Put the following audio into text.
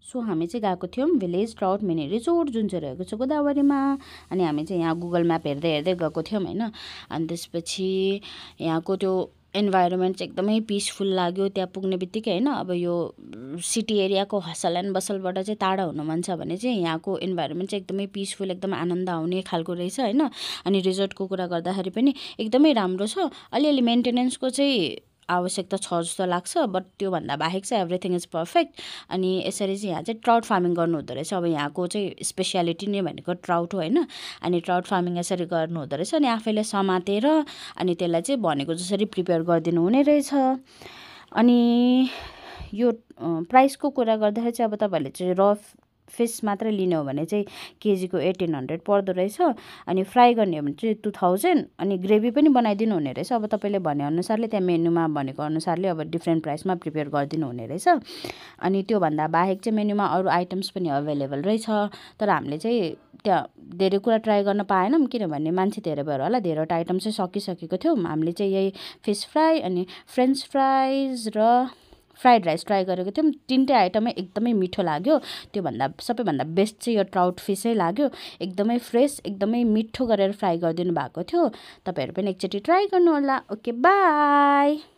So हामी चाहिँ गएको थियौँ भिलेज ट्राउट मिनी रिजोर्ट जुन चाहिँ रहेको छ गोदावरीमा। अनि हामी चाहिँ यहाँ गुगल म्याप हेर्दै हेर्दै गएको थियौँ होइन। अनि त्यसपछि यहाँको त्यो इन्भाइरोमेन्ट चाहिँ एकदमै पिसफुल लाग्यो त्यहाँ पुग्ने बित्तिकै होइन। अब यो सिटी एरियाको हसल एन्ड बसलबाट चाहिँ टाढा हुनु मन छ भने चाहिँ यहाँको इन्भाइरोमेन्ट चाहिँ एकदमै पिसफुल एकदम आनन्द आउने खालको रहेछ होइन। अनि रिजोर्टको कुरा गर्दाखेरि पनि एकदमै राम्रो छ। अलिअलि मेन्टेनेन्सको चाहिँ आवश्यकता छ जस्तो लाग्छ, बट त्योभन्दा बाहेक चाहिँ एभ्रिथिङ इज पर्फेक्ट। अनि यसरी चाहिँ यहाँ चाहिँ ट्राउट फार्मिङ गर्नु हुँदो रहेछ। अब यहाँको चाहिँ स्पेसियालिटी नै भनेको ट्राउट हो होइन। अनि ट्राउट फार्मिङ यसरी गर्नु हुँदो रहेछ। अनि आफैले समातेर अनि त्यसलाई चाहिँ भनेको जसरी प्रिपेयर गरिदिनु हुने रहेछ। अनि यो प्राइसको कुरा गर्दाखेरि चाहिँ अब तपाईँहरूले चाहिँ र फिस मात्रै लिने हो भने चाहिँ केजीको 1800 पर्दो रहेछ। अनि फ्राई गर्ने हो भने चाहिँ 2000। अनि ग्रेभी पनि बनाइदिनु हुने रहेछ। अब तपाईँले भनेअनुसारले त्यहाँ मेन्यूमा भनेको अनुसारले अब डिफ्रेन्ट प्राइसमा प्रिपेयर गरिदिनु हुने रहेछ। अनि त्योभन्दा बाहेक चाहिँ मेन्यूमा अरू आइटम्स पनि अभाइलेबल रहेछ। तर हामीले चाहिँ त्यहाँ धेरै कुरा ट्राई गर्न पाएनौँ किनभने मान्छे धेरै भएर होला, धेरैवटा आइटम चाहिँ सकिसकेको थियौँ। हामीले चाहिँ यही फिस फ्राई अनि फ्रेन्च फ्राइज र फ्राइड राइस ट्राई गरेको थियौँ। तिनटै आइटमै एकदमै मिठो लाग्यो। त्योभन्दा सबैभन्दा बेस्ट चाहिँ यो ट्राउट फिसै लाग्यो। एकदमै फ्रेस एकदमै मिठो गरेर फ्राई गरिदिनु भएको थियो। तपाईँहरू पनि एकचोटि ट्राई गर्नु होला। Okay by.